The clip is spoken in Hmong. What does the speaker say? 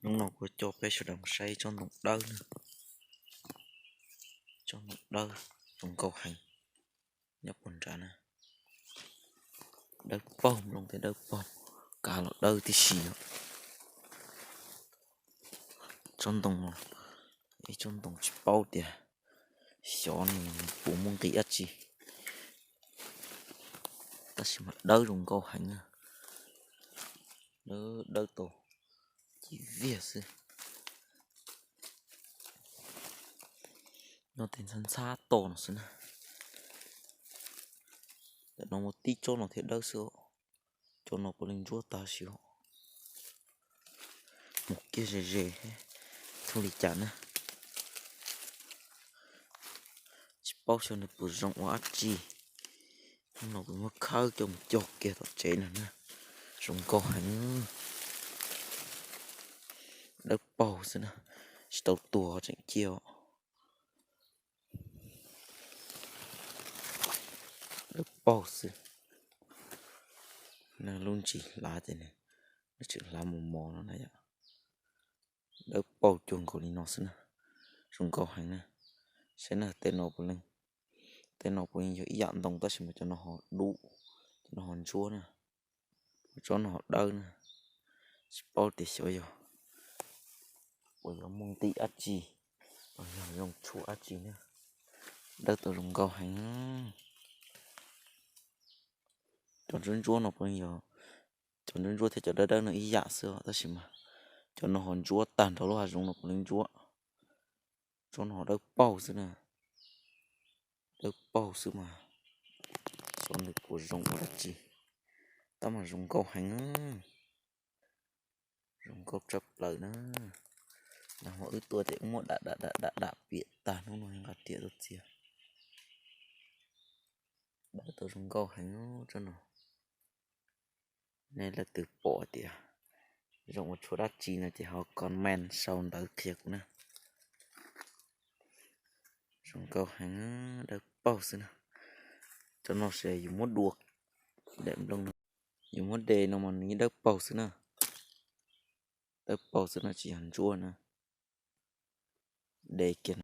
Hnub no kuv coj peb sawv daws mus saib tsob ntoo dawb na. Tsob ntoo dawb zoo nkauj heev. Nyob puag nrad na, dawb paug, nplooj tej dawb paug, kav los dawb tib si os. Tsob ntoo no, ib tsob ntoo tsis paub tias xyov nws puas muaj nqis dab tsi, tab sis mas dawb zoo nkauj heev na. Dawb, dawb tau ci viag xwb. Nyob tej ntxhab ntxhab toj no xwb na. Tam no muaj tib tsob no thiaj dawb xwb os. Cov no puav leej ntsuab tag siab. Mus kiag ze ze, thooj li cas na. Tsis paub xyov nws puas zoo ua dab tsi. Hnub no kuv muab khawb coj mus cog kiag tom tsev no na. Zoo nkauj heev. Dawb paug xwb na, tsis tau tuag tseem ciaj os. Dawb paug xwb. Lub ntsis hlav ces nws tseem hlav mos mos no na yom. Dawb paug cuag nkaus li no xwb na. Zoo nkauj heev na. Saib na, tej no puav leej, tej no puav leej yog ib yam ntoo tab sis mas cov no ho dub, cov no ho ntsuab na. Tsob no ho dawb na. Tsis paub tias xyov yog puas yuav muaj nqis dab tsi, los yog zoo tshuaj dab tsi na. Dawb tau zoo nkauj heev. Cov ntsuab ntsuab no puav leej yog, cov ntsuab ntsuab thiab cov dawb dawb no ib yam xwb os, tab sis mas cov no ho ntsuab tag nrho lub hav zoov no puav leej ntsuab. Tsob no ho dawb paug xwb na. Dawb paug xwb mas xyov nws puas zoo ua dab tsi, tab mas zoo nkauj heev. Zoo nkauj tshaj plaws na. Nag hmo wb tua ces muab dam dam dam dam dam piam tag, hnub no nqa riam tuaj txiav. Dawb tau zoo nkauj heev tsob no. Nej leej twg pom tias zoo ua tshuaj dab tsi no ces ho comment sau ntawv qhia kuv na. Zoo nkauj heev, dawb paug xwb na. Cov no ces yus muab dua daim nplooj no, yus muab de no mas nws yeej dawb paug xwb na. Dawb paug xwb no tsis yog ntsuab na. De kiag